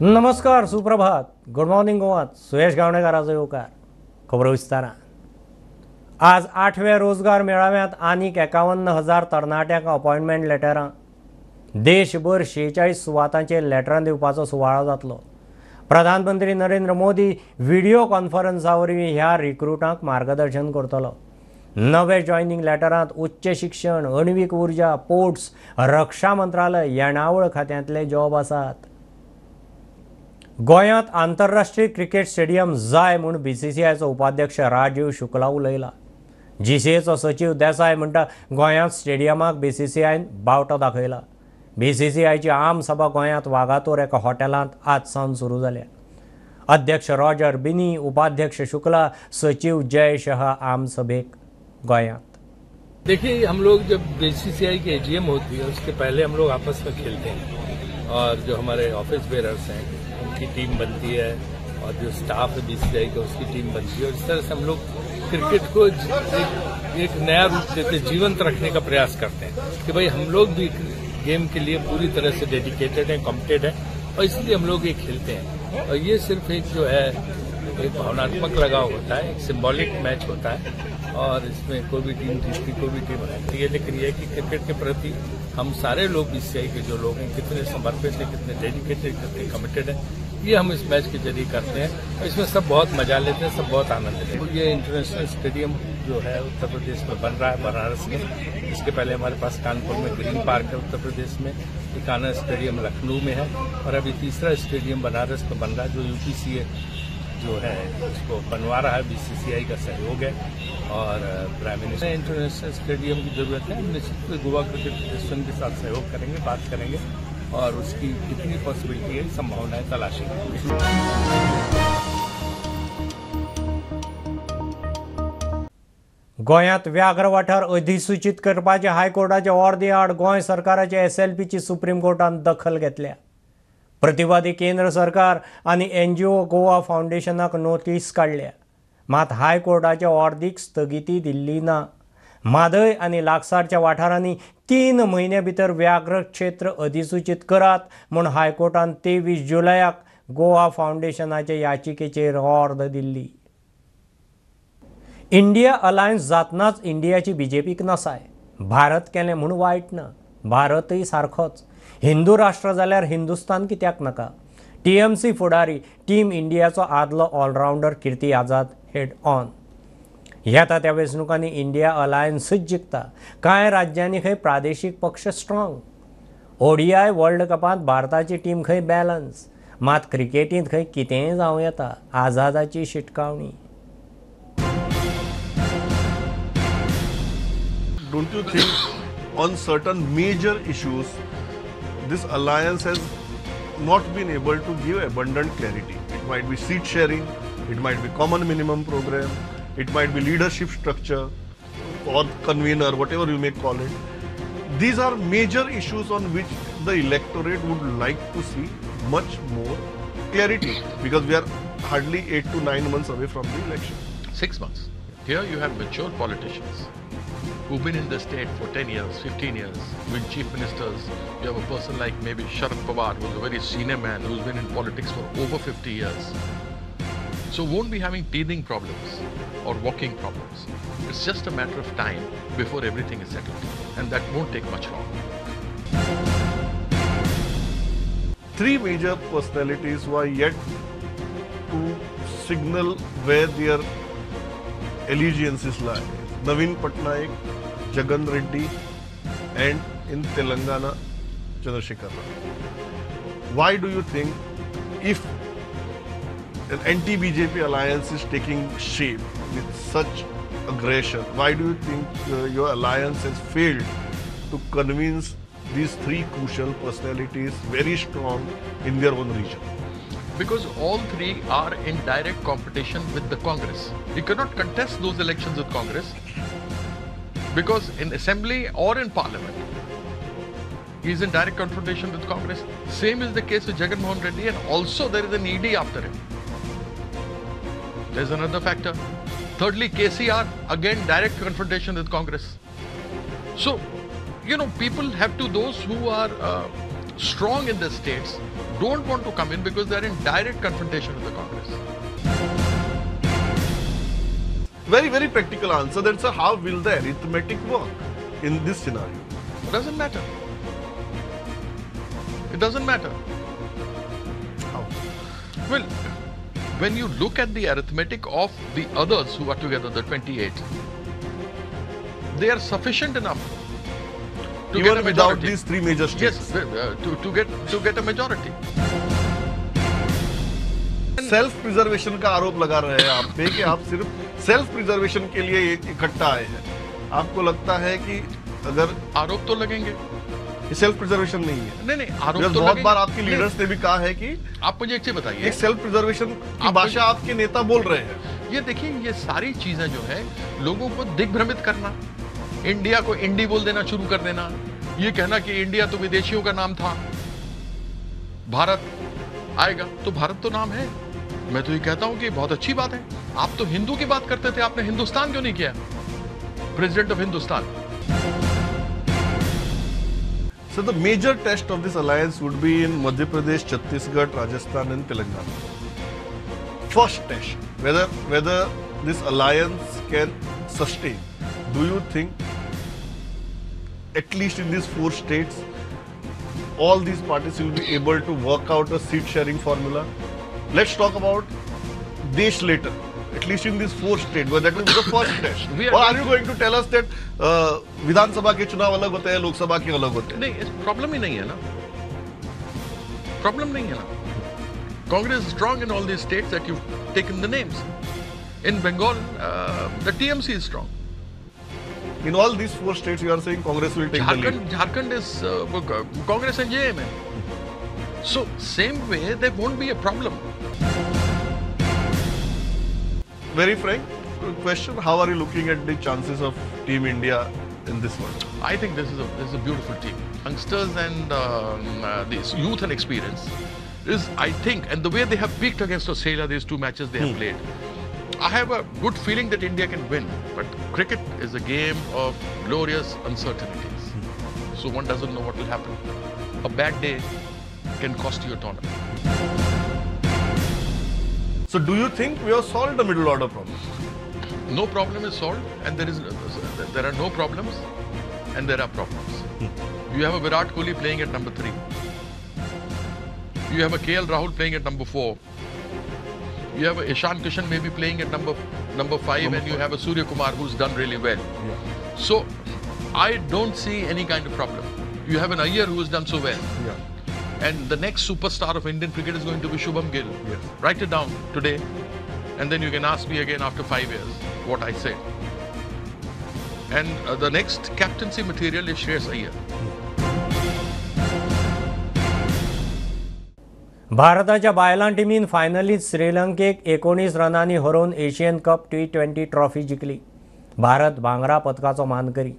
नमस्कार, सुप्रभात, good morning गोवात. सुयश गावणेकाराचो येवकार. खबरो विस्तारान. आज आठव्या रोजगार मेळाव्यांत आनीक 51,000 तरणाट्यांक अपॉयंटमेंट लेटरां. देशभर 46 सुवातांचेर लेटरां दिवपाचो सुवाळो जातलो. प्रधानमंत्री नरेंद्र मोदी व्हिडियो कॉन्फरन्सा वरवीं ह्या रिक्रुटांक मार्गदर्शन करतलो. नवे जॉयनिंग लेटरांत उच्च शिक्षण, अण्वीक उर्जा, पोर्ट्स, रक्षा मंत्रालय, येणावळ खात्यांतले जॉब आसात. गोंयांत आंतरराष्ट्रीय क्रिकेट स्टेडियम जाय म्हूण बीसीसीआयचो उपाध्यक्ष राजीव शुक्ला उलयला. जीसीएचो सचीव देसाय म्हणटा गोंयांत स्टेडियमाक बीसीसीआयन बावटो दाखयला. बीसीसीआयची आम सभा गोंयांत वागातोर एका हॉटेलांत आज सावन सुरू जाल्या. अध्यक्ष रॉजर बिनी, उपाध्यक्ष शुक्ला, सचीव जय शहा आम सभेक गोंयांत. देखिए, हम लोग जब बीसीसीआई की एजीएम होती है उसके पहले हम लोग आपस में खेलते हैं और जो हमारे ऑफिस बेरर्स हैं उनकी टीम बनती है और जो स्टाफ है बीसीसीआई का उसकी टीम बनती है और इस तरह से हम लोग क्रिकेट को एक नया रूप देते, जीवंत रखने का प्रयास करते हैं कि भाई हम लोग भी गेम के लिए पूरी तरह से डेडिकेटेड हैं, कमिटेड हैं और इसलिए हम लोग ये खेलते हैं। और ये सिर्फ एक जो है एक भावनात्मक लगाव होता है, एक सिंबॉलिक मैच होता है और इसमें कोई भी टीम जीतती, कोई भी टीम हारती है, लेकिन यह कि क्रिकेट के प्रति हम सारे लोग बीसीसीआई के जो लोग हैं कितने समर्पित हैं, कितने डेडिकेटेड, कितने कमिटेड हैं, ये हम इस मैच के जरिए करते हैं और इसमें सब बहुत मजा लेते हैं, सब बहुत आनंद लेते हैं। ये इंटरनेशनल स्टेडियम जो है उत्तर प्रदेश में बन रहा है, बनारस में। इसके पहले हमारे पास कानपुर में ग्रीन पार्क है, उत्तर प्रदेश में इकाना स्टेडियम लखनऊ में है और अभी तीसरा स्टेडियम बनारस में बन रहा है जो यूपीसीए जो है उसको बनवा रहा है, बीसीसीआई का सहयोग है और प्राइम मिनिस्टर। इंटरनेशनल स्टेडियम की जरूरत है, हम निश्चित गोवा क्रिकेट फेडरेशन के साथ सहयोग करेंगे, बात करेंगे और उसकी कितनी पॉसिबिलिटी है, संभावनाएं तलाशेंगे। गोंयांत व्याघ्र वाठार अधिसूचीत करपाचे हायकोर्टाचे ऑर्दी आड गोंय सरकाराचे एसएलपीची सुप्रीम कोर्टान दखल घेतल्या. प्रतिवादी केंद्र सरकार आनी एनजीओ गोवा फावंडेशनाक नोटीस काडल्या. मात हायकोर्टाच्या ऑर्दीक स्थगिती दिल्ली ना. म्हादय आनी लागसारच्या वाठारांनी 3 म्हयन्या भितर व्याघ्र क्षेत्र अधिसूचीत करात म्हूण हायकोर्टान 23 जुलयाक गोवा फावंडेशनाचे याचिकेचेर ऑर्द दिल्ली. इंडिया अलायन्स जातनाच इंडियाची बीजेपीक नसाय. भारत केलें म्हूण वायट ना, भारतय सारकोच. हिंदू राष्ट्र जाल्यार हिंदुस्तान कित्याक नाका? टीएमसी फुडारी टीम इंडियाचो आदलो all-rounder Kirti Azad head on. येता त्या वेंचणुकांनी इंडिया अलायन्सूच जिखता. कांय राज्यांनी खंय प्रादेशीक पक्ष स्ट्रॉंग. ओडीआय वर्ल्ड कपांत भारताची टीम खंय बॅलन्स, मात क्रिकेटींत खंय कितेंय जावं येता, आझादाची शिटकावणी. Don't you think on certain major issues this alliance has not been able to give abundant clarity? It might be seat sharing, it might be common minimum program, it might be leadership structure or convener, whatever you may call it. These are major issues on which the electorate would like to see much more clarity because we are hardly 8 to 9 months away from the election. 6 months. Here you have mature politicians who've been in the state for 10 years, 15 years, been chief ministers. You have a person like maybe Sharad Pawar, who's a very senior man, who's been in politics for over 50 years. So won't be having teething problems or walking problems. It's just a matter of time before everything is settled, and that won't take much longer. 3 major personalities who are yet to signal where their allegiances lie. Naveen Patnaik, Jagan Reddy, and in Telangana, Chandrasekhar Rao. Why do you think if an anti-BJP alliance is taking shape with such aggression, why do you think your alliance has failed to convince these 3 crucial personalities very strong in their own region? Because all 3 are in direct competition with the Congress. You cannot contest those elections with Congress because in assembly or in parliament, he is in direct confrontation with Congress. Same is the case with Jagan Mohan Reddy, and also there is an ED after him. There's another factor. Thirdly, KCR, again direct confrontation with Congress. So, you know, people have to, those who are strong in the states don't want to come in because they are in direct confrontation with the Congress. Very, very practical answer. That's a, how will the arithmetic work in this scenario? It doesn't matter. It doesn't matter. How? Well, when you look at the arithmetic of the others who are together, the 28, they are sufficient enough to even get a majority. Without these three major states. Yes, to get a majority. Self preservation का आरोप लगा रहे हैं आप pay कि आप सिर्फ self preservation K लिए इकट्ठा आए हैं. आपको लगता है कि अगर आरोप तो लगेंगे, सेल्फ प्रिजर्वेशन नहीं है. नहीं नहीं, आरोप तो बहुत बार आपके लीडर्स ने भी कहा है कि आप मुझे एक चीज बताइए, एक सेल्फ प्रिजर्वेशन की भाषा आपके नेता बोल रहे हैं. ये देखिए, ये सारी चीजें जो है लोगों को दिग्भ्रमित करना, इंडिया को इंडी बोल देना शुरू कर देना, ये कहना कि इंडिया तो विदेशियों का नाम था, भारत आएगा तो भारत तो नाम है. मैं तो ये कहता हूं कि बहुत अच्छी बात है. आप तो हिंदू की बात करते थे, आपने हिंदुस्तान क्यों नहीं किया? President of Hindustan. So the major test of this alliance would be in Madhya Pradesh, Chhattisgarh, Rajasthan and Telangana. First test, whether this alliance can sustain. Do you think at least in these four states, all these parties will be able to work out a seat sharing formula? Let's talk about Desh later. At least in these four states, but that will be the first test. Or are you going to tell us that Vidhan Sabha K चुनाव अलग होते हैं, Lok Sabha K अलग होते हैं? नहीं, इस problem ही नहीं है ना. प्रॉब्लम नहीं है ना. Congress is strong in all these states that you've taken the names. In Bengal, the TMC is strong. In all these four states, you are saying Congress will take the lead. Jharkhand is Congress and JMM. So same way, there won't be a problem. Very frank question, how are you looking at the chances of Team India in this one? I think this is a beautiful team. Youngsters and this youth and experience is, I think, and the way they have peaked against Australia, these two matches they have played, I have a good feeling that India can win. But cricket is a game of glorious uncertainties. So one doesn't know what will happen. A bad day can cost you a tournament. So do you think we have solved the middle order problem? No problem is solved, and there are no problems, and there are problems. You have a Virat Kohli playing at number 3. You have a KL Rahul playing at number 4. You have a Ishan Kishan maybe playing at number 5, and you have a Surya Kumar who's done really well. Yeah. So I don't see any kind of problem. You have an Iyer who has done so well. Yeah. And the next superstar of Indian cricket is going to be Shubham Gill. Yes. Write it down today, and then you can ask me again after 5 years what I said. And the next captaincy material is Shreyas Iyer. भारताच्या बायलां टिमीन फायनलीत श्रीलंकेक 19 रनांनी हरोवन Asian cup T20 trophy जिखली. भारत भांगरा पदकाचो मानकरी.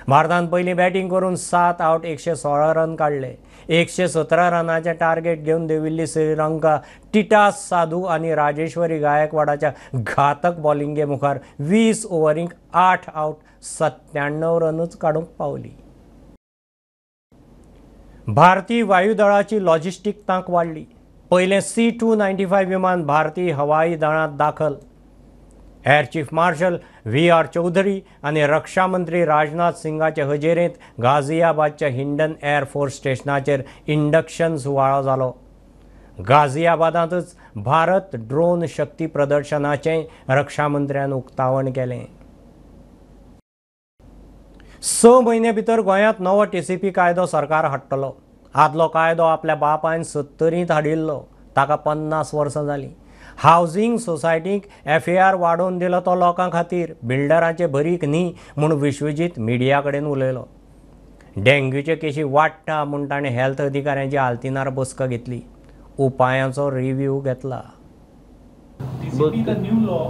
भारतान पयलीं बॅटींग करून 7 आवट 116 रन काडले. 117 रनाचें टार्गेट घेवन देंविल्ली श्रीलंका टिटास साधू आनी राजेश्वरी गायकवाडाच्या घातक बॉलिंगे मुखार 20 ओव्हरींक 8 आवट 97 रनूच काडूंक पावली. भारतीय वायुदळाची लॉजिस्टीक तांक वाडली. पयलें C-295 विमान भारतीय हवाई दळांत दाखल. Air chief marshal V R Chaudhari आनी रक्षा मंत्री राजनाथ सिंगाचे हजेरेंत गाझियाबादच्या हिंडन एअर फोर्स स्टेशनाचेर इंडक्शन सुवाळो जालो. गाझियाबादांतच भारत ड्रोन शक्ती प्रदर्शनाचें रक्षा मंत्र्यान उक्तावण केलें. 6 म्हयने भितर गोंयांत नवो TCP कायदो सरकार हाडटलो. आदलो कायदो आपल्या बापायन 70 हाडिल्लो, ताका 50 वर्सां जालीं. हावजींग सोसायटीक FAR वाडोवन दिलो तो लोकां खातीर, बिल्डरांचे भरीक न्ही म्हूण विश्वजीत मिडिया कडेन उलयलो. डेंग्यूचे केशी वाडटा म्हूण ताणें हेल्थ अधिकाऱ्यांची आल्तिनार बसका घेतली, उपायांचो रिव्यू घेतला. TCP, the new law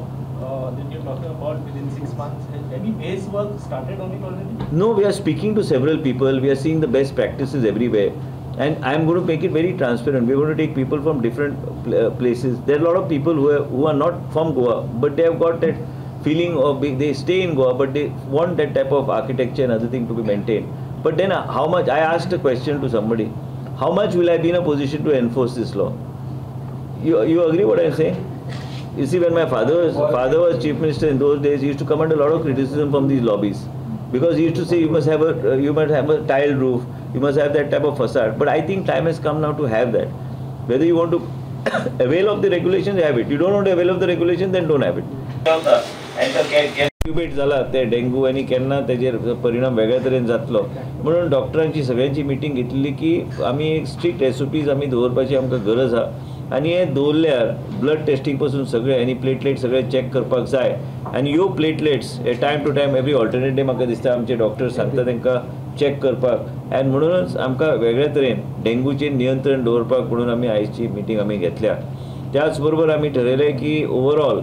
that you're talking about within 6 months, has any base work started on it already? No, we are speaking to several people. We are seeing the best practices everywhere. And I am going to make it very transparent. We are going to take people from different places. There are a lot of people who are not from Goa, but they have got that feeling of being, they stay in Goa, but they want that type of architecture and other thing to be maintained. But then how much, I asked a question to somebody, How much will I be in a position to enforce this law? You agree what I am saying? You see, when my father was chief minister in those days, he used to come under a lot of criticism from these lobbies, because he used to say you must have a tiled roof, you must have that type of facade. But I think time has come now to have that. Whether you want to avail of the regulations, have it. You don't want to avail of the regulation, then don't have it. Incubate जाला ते dengue आनी केन्ना तेजेर परिणाम वेगळ्या तरेन जातलो म्हणून डॉक्टरांची सगळ्यांची मिटींग घेतली की आमी एक स्ट्रिक्ट एसओपीज आमी दवरपाची आमकां गरज आहा आनी हे दवरल्यार ब्लड टेस्टींग पासून सगळे आनी प्लेटलेट सगळे चॅक करपाक जाय आनी ह्यो प्लेटलेट्स हे time to time every alternate day म्हाका दिसता आमचे डॉक्टर सांगता तांकां चॅक करपाक आनी म्हणूनच आमकां वेगळे तरेन डेंगूचेर नियंत्रण दवरपाक म्हणून आमी आयची मिटींग आमी घेतल्या. त्याच बरोबर आमी ठरयलें की ओवरऑल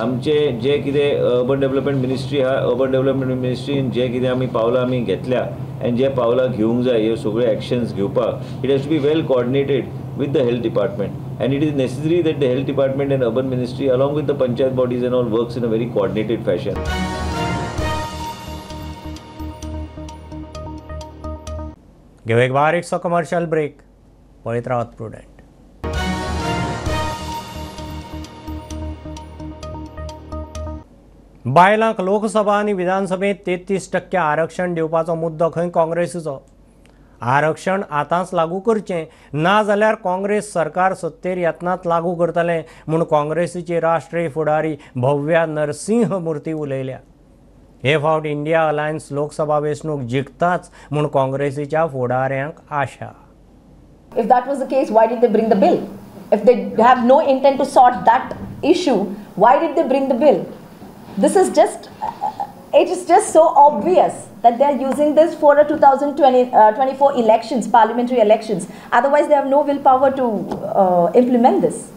आमचे जे कितें अर्बन डेवलपमेंट मिनिस्ट्री आहा, अर्बन डेवलपमेंट मिनिस्ट्रीन जे कितें आमी पावलां आमी घेतल्या आनी जे पावलां घेवंक जाय ह्यो सगळ्यो एक्शन्स घेवपाक it has to be well coordinated with the health department and it is necessary that the health department and urban ministry along with the panchayat bodies and all works in a very coordinated fashion. घेऊ एक बारीकसो commercial break. पळयत रावात prudent. बायलांक लोकसभा आनी विधानसभेंत 33% आरक्षण दिवपाचो मुद्दो खंय काँग्रेसीचो. आरक्षण आतांच लागू करचें ना जाल्यार काँग्रेस सरकार सत्तेर येतनाच लागू करतलें म्हूण काँग्रेसीची राष्ट्रीय फुडारी भव्या नरसिंह मूर्ती उलयल्या. हे फावट इंडिया अलायन्स लोकसभा वेंचणूक जिखताच म्हूण काँग्रेसीच्या फुडाऱ्यांक आशा. If that was the case, why did they bring the bill? If they have no intent to sort that issue, why did they bring the bill? This is just, it is just so obvious that they are using this for a 2024 elections, parliamentary elections. Otherwise, they have no willpower to implement this.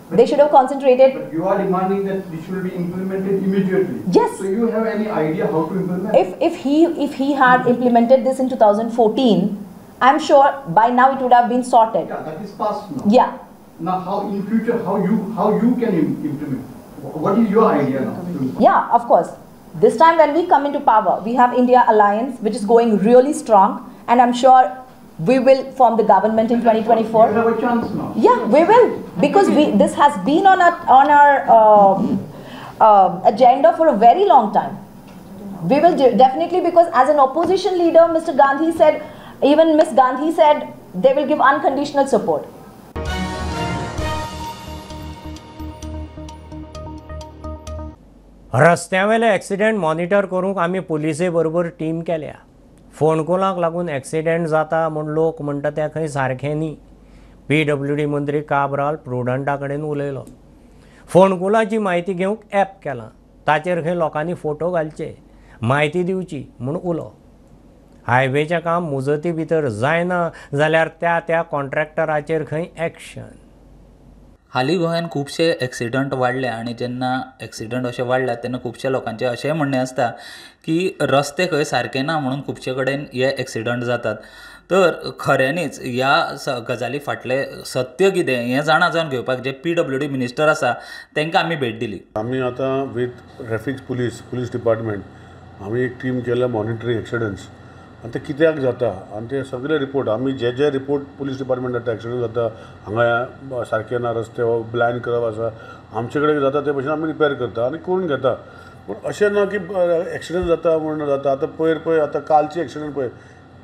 But they should have concentrated. But you are demanding that this should be implemented immediately. Yes. So you have any idea how to implement? If he had implemented this in 2014, I'm sure by now it would have been sorted. Yeah, that is past now. Yeah. Now, how in future, how you can implement? What is your idea now? Yeah, of course. This time when we come into power, we have India Alliance, which is going really strong, and I'm sure we will form the government in 2024. You have a chance now. Yeah, we will, because this has been on our agenda for a very long time. We will definitely, because as an opposition leader, Mr. Gandhi said, even Ms. Gandhi said, they will give unconditional support. रस्त्यावेले accident monitor करूंक आमी पुलिसे बरोबर team केल्या. फोंडकुलांक लागून accident जाता म्हूण लोक म्हणटा तें खंय सारकें न्ही. पीडब्ल्यूडी मंत्री काब्राल प्रुडंटा कडेन उलयलो. फोंडकुलाची म्हायती घेवंक ॲप केलां, ताचेर खंय लोकांनी फोटो घालचे, म्हायती दिवची म्हूण उलो. हायवेचें काम मुजती भितर जायना जाल्यार त्या त्या कॉन्ट्रॅक्टराचेर खंय एक्शन. हालीं गोंयांत खुबशे एक्सिडंट वाडले आनी जेन्ना एक्सिडंट अशे वाडल्यात तेन्ना खुबशे लोकांचें अशेंय म्हणणें आसता की रस्ते खंय सारके ना म्हणून खुबशे कडेन हे एक्सिडंट जातात. तर खऱ्यांनीच ह्या गजाली फाटलें सत्य कितें हें जाणा जावन घेवपाक जे पीडब्ल्यूडी मिनिस्टर आसा तांकां आमी भेट दिली. आमी आतां with traffic police police department आमी एक टीम केल्या मॉनिटरींग एक्सिडंट्स आनी ते कित्याक जाता आनी ते सगळे रिपोर्ट आमी जे जे रिपोर्ट पुलीस डिपार्टमेंट जाता एक्सिडंट जाता हांगा सारके ना रस्ते हो ब्लायंड करप आसा आमचे कडेन जाता ते भशेन आमी रिपेर करता आनी करून घेता. पूण अशें ना की एक्सिडंट जाता म्हणून जाता. आतां पयर पळय आतां कालची एक्सिडंट पळय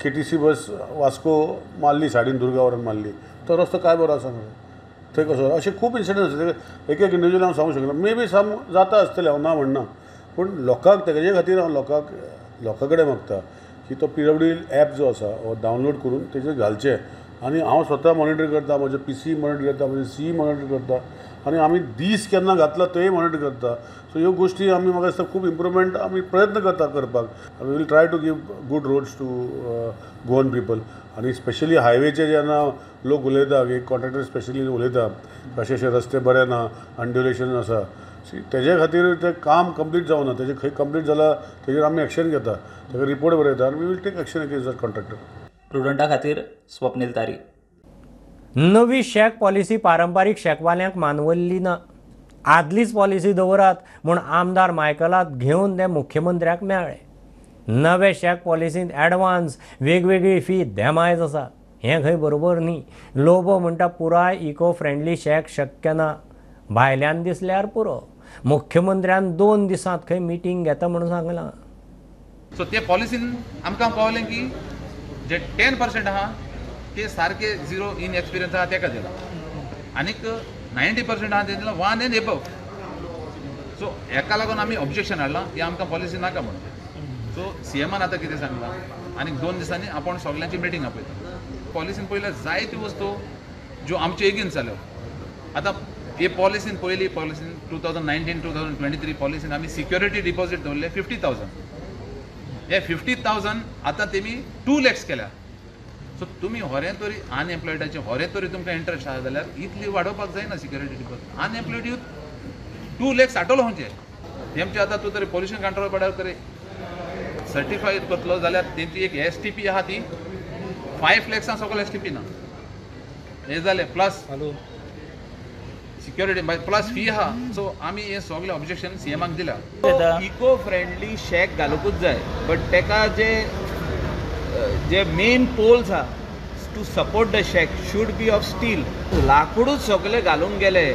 केटीसी बस वास्को मारली सायडीन दुर्गावरून मारली तो रस्तो काय बरो आसा मरे थंय कसो अशे खूब इन्सिडंट आसा. एक एक इंडिविज्युअल हांव सांगूंक शकना मे बी सम जाता आसतलें हांव ना म्हणना पूण लोकांक तेजे खातीर हांव लोकां कडेन मागता की तो पीडब्ल्यूडी एप जो आसा हो डावनलोड करून तेजेर घालचें आनी हांव स्वता मॉनिटर करता, म्हजे पी सी मॉनिटर करता, म्हजे सी मॉनिटर करता आनी आमी दीस केन्ना घातला तेय मॉनिटर करता. सो ह्यो गोश्टी आमी म्हाका दिसता खूब इम्प्रुवमेंट आमी प्रयत्न करता करपाक. We will try to give good roads to Goan people. आनी स्पेशली हायवेचे जेन्ना लोक उलयता एक कॉन्ट्रॅक्टर स्पेशली उलयता अशे अशे रस्ते बरे ना अंड्युलेशन आसा तेजे खातीर तें काम कंप्लीट जावना तेजें खंय कंप्लीट जालां तेजेर आमी एक्शन घेता तेका रिपोर्ट बरयता आनी we will take action against that contractor. प्रुडंटा खातीर स्वप्नील तारी. नवी शॅक पॉलिसी पारंपारीक शॅकवाल्यांक मानवल्ली ना. आदलीच पॉलिसी दवरात म्हूण आमदार मायकलाक घेवन ते मुख्यमंत्र्याक मेळ्ळे. नवे शॅक पॉलिसींत एडवान्स वेगवेगळी फी देमायज आसा. हें खंय बरोबर न्ही. लोबो म्हणटा पुराय इको फ्रेंडली शॅक शक्य ना, भायल्यान दिसल्यार पुरो. मुख्यमंत्र्यान 2 दिसांत खंय मिटींग घेता म्हणून सांगलां. सो ते पॉलिसीन आमकां कळ्ळें की जे 10% आहा ते सारके झिरो इन एक्सपिरियन्स आहा तेका दिला, आनीक 90% आहा ते दिला 1 and above. सो हेका लागून आमी ऑब्जेक्शन हाडलां की आमकां पॉलिसी नाका म्हणून. सो सीएमान आतां कितें सांगलां, आनीक 2 दिसांनी आपूण सगल्यांची मिटींग आपयता. पॉलिसीन पयल्यार जायत्यो वस्तू ज्यो आमचे एगेन्स्ट जाल्यो. आतां हे पॉलिसीन पयली पॉलिसीन 2019 2023 पॉलिसीन आमी सिक्युरिटी डिपॉझिट दवरले 50,000. हे 50,000 आतां तेमी 2 lakhs केल्या. सो तुमी होरें तरी अनएम्प्लॉयडाचें होरें तरी तुमकां इंट्रस्ट आसा जाल्यार इतली वाडोवपाक जायना security deposit. Unemployed youth 2 lakhs आटोलो खंयचे तेमचे. आतां तूं तरी पोल्युशन कंट्रोल बोर्डार तरी सर्टिफाय करतलो जाल्यार तेंची एक STP आहा ती 5 lakhs सगळो STP ना हे जालें, प्लस सिक्युरिटी प्लस फी आहा. सो आमी हे सगळे ऑब्जेक्शन सीएमाक दिला. इको फ्रेंडली शॅक घालूंकूच जाय, बट तेका जे जे मेन पोल्स आहा to support the shack should be of steel. लाकूडूच सगळे घालूंक गेले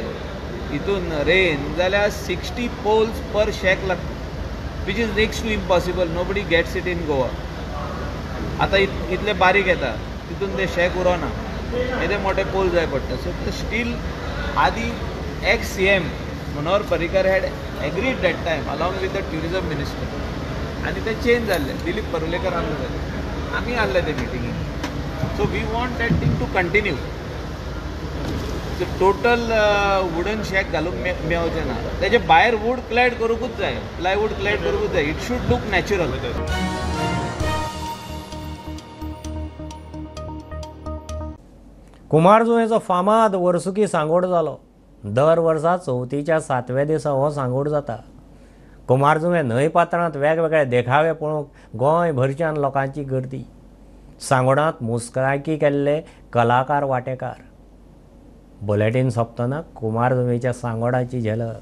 हितून रेन जाल्यार 60 पोल्स पर शॅक लागता, which is next to impossible. Nobody gets it in Goa. आतां इतले बारीक येता तितून ते शॅक उरोना, येदे मोठे पोल जाय पडटा. सो ते स्टील आदी ex CM Manohar Parrikar had agreed that time along with the tourism minister, आनी ते चेंज जाल्ले. दिलीप परुलेकर आहले जाले, आमी आहले ते मिटिंगेक. So we want that thing to continue. So total wooden shack घालूंक मेवचें ना, तेजे भायर वूड क्लॅड करूंकूच जाय, प्लायवूड क्लॅड करूंकूच जाय. It should look natural. कुमारजुंवेचो फामाद वर्सुकी सांगोड जालो. दर वर्सा चवथीच्या 7व्या दिसा हो सांगोड जाता. कुमारजुंवें न्हंय पात्रांत वेगवेगळे देखावे पळोवंक गोंयभरच्यान लोकांची गर्दी. सांगोडांत मुस्कायकी केल्ले कलाकार वांटेकार. बुलेटीन सोंपतना कुमारजुंवेच्या सांगोडाची झलक.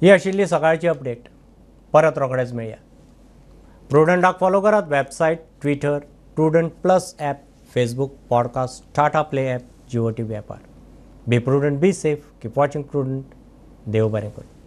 ही आशिल्ली सकाळची अपडेट. परत रोखडेच मेळया. प्रुडंटाक फॉलो करात website, Twitter, Prudent plus app, Facebook, podcast, Tata Play app, Jio TV ॲपार. Be prudent, be safe, keep watching Prudent. देव बरें करूं.